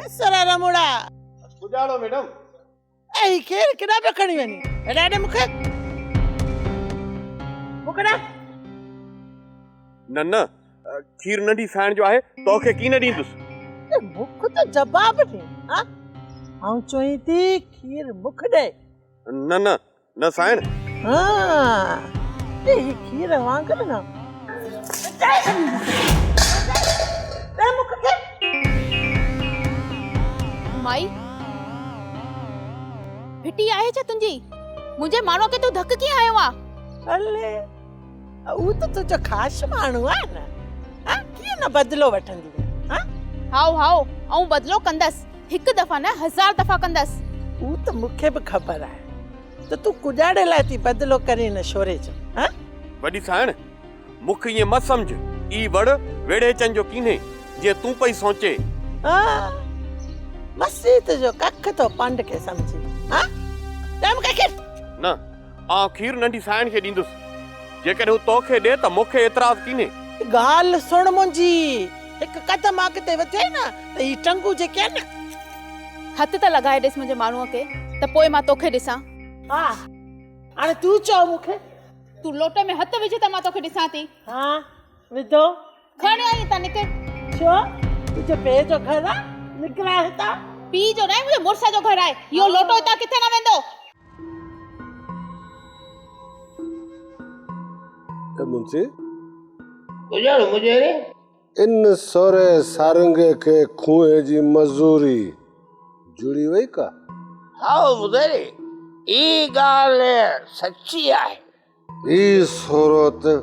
سرا رموڙا. پڄاڻو ميڊم. اي هي کير ڪيڏانهن پيو کڻي وڃين؟ هيڏانهن ڏي مون کي. مون کي ڏي. نه نه کير ننڍي سائڻ جو آهي توکي ڪين ڏيندس. مون کي ته جواب ڏي. ها آئون چوين ٿي کير مون کي ڏي. نه نه نه سائڻ. ها هي کير وانگر نه. ڏي مون کي. مائي ڦٽي آهي ڇا تنهنجي؟ منهنجي ماڻهوء کي تون ڌڪ ڪيئن هنيو آ؟ الي هو ته تنهنجو خاص ماڻهو آهي نه، ها ڪيئن نه بدلو وٺندينء ها؟ هائو هائو آئون بدلو ڪندس، هڪ دفعا نه هزار دفعا ڪندس. هو ته مون کي به خبر آهي ته تون ڪڄاڙي لاء ٿي بدلو ڪرين نه شوري جو، ها؟ وڏي سائڻ، مون کي ائين مه سمجهه، اي وڙ ويڙهيچن جو ڪينهي، جيئن تون پئي سوچين. ها، مسيت جو ڪک ٿو پنڊ کي سمجهين، ها؟ ڏي مون کي کير. نه، آئون کير ننڍي سائڻ کي ڏيندس. جيڪڏهن هو تو کي ڏي ته مون کي اعتراض ڪينهي. ڳالهه سڻ منهنجي، هڪ قدم اڳتي وڌين نه ته هي ٽنگون جيڪي آهن نه. هٿ ته لڳائي ڏس منهنجي ماڻهوء کي ته پوء مان توکي ڏسان. ها، هاڻي تون چئو مون کي. تون لوٽي ۾ هٿ وجهه ته مان توکي ڏسان ٿي. ها، وڌو. کڻ آئي هتان نڪر. ڇو؟ تنهنجي پيء جو گهر آ؟ نڪران هتان؟ پيء جو ناهي منهنجي مڙس جو گهر آهي. اهو لوٽو هتان ڪٿي نه ويندو. اي منشي! ڪجهڙ مجيري. ان سورهيه سارنگي کي کوهه جي مزوري جڙي وئي ڪا؟ هائو مجيري، هي ڳالهه سچي آهي. هي سورو ته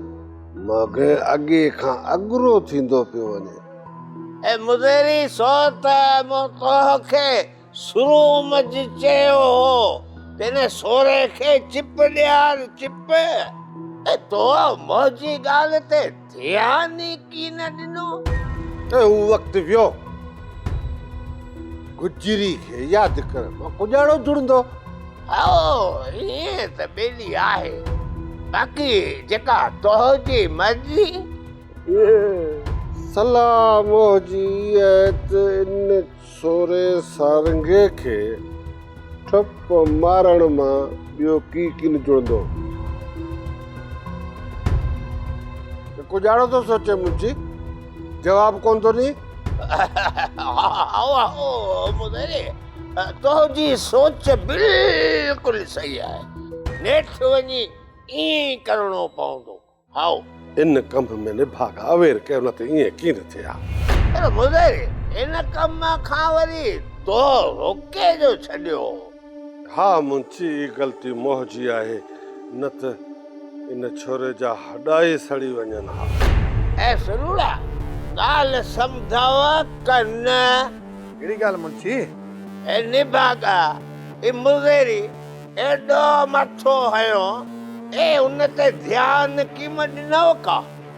ماڳهين اڳي کان اڳرو ٿيندو پيو وڃي. اي مزيري سو ته مون توکي شروع منجهه چيو هو ته ان سوري کي چپ ڏيار چپ. اي تو منهنجي ڳالهه تي ڌيان ئي ڪين ڏنو. اي هو وقت ويو. گجري کي ياد ڪرڻ مان ڪڄاڙو جڙندو. هائو، ائين ته ٻيلي آهي، باقي جيڪا تنهنجي مرضي. صلاح منهنجي اها ته ان سوري سارنگي کي ٺپ مارڻ مان ٻيو ڪي ڪين جڙندو. ڪڄاڙو ٿو سوچي منهنجي جواب ڪونه ٿو ڏئين. هائو هائو مديري، تنهنجي سوچ بلڪل صحيح آهي. نيٺ وڃي ائين ئي ڪرڻو پوندو. هائو. ان ڪم ۾ نڀاڳ اوير ڪيو نه ته ائين ڪين ٿئي ها. پر مديري، ان ڪم کان وري تو روڪي جو ڇڏيو هو. ها منهنجي ئي غلطي منهنجي آهي نه ته ان ڇوري جا هڏا ئي سڙي وڃن ها. اي سرورا، ڳالهه سمجهاء ڪه نه؟ ڪهڙي ڳالهه منشي؟ اي نڀاڳا، اي مزيري ايڏو مٿو هنيو، اي ان تي ڌيان ڪيم ڏنو ڪا؟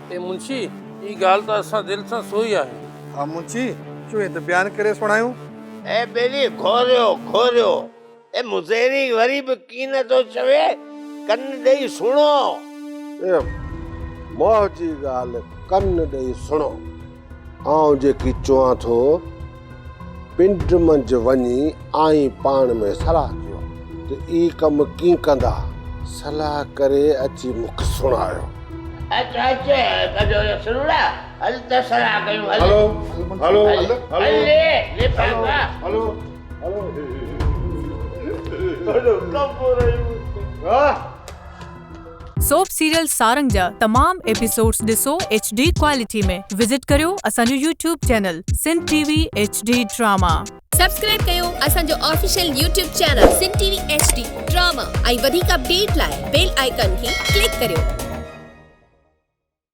اي منشي، اي ڳالهه ته اسان دل سان سوئي آهي. ها منشي، چوين ته بيان ڪري سڻايون. اي ٻيلي، گهوريو، گهوريو. اي مزيري وري به ڪين ٿو چوي، ڪن ڏئي سڻو. اي منهنجي ڳالهه ڪن ڏئي سڻو. آئون جيڪي چوان ٿو، پنڊ منجهه وڃي آئين پاڻ ۾ صلاح ڪيو ته اي ڪم ڪين ڪندا. صلاح ڪري اچي مون کي سڻايو. اچ اچ ڪجو سرورا، هل ته صلاح ڪيون هل. هلو هلو هل هلو لفافا. هلو هلو. سوپ سيريل سارنگ جا تمام ايپيسوڊز ڏسو ايڇ ڊي ڪوالٽي ۾ وزٽ ڪريو اسان جو YouTube channel Sindh T V H D drama. Subscribe ڪيو اسان جو official YouTube channel Sindh T V H D drama ۽ وڌيڪ اپڊيٽ لاء بيل آئيڪان کي ڪلڪ ڪريو.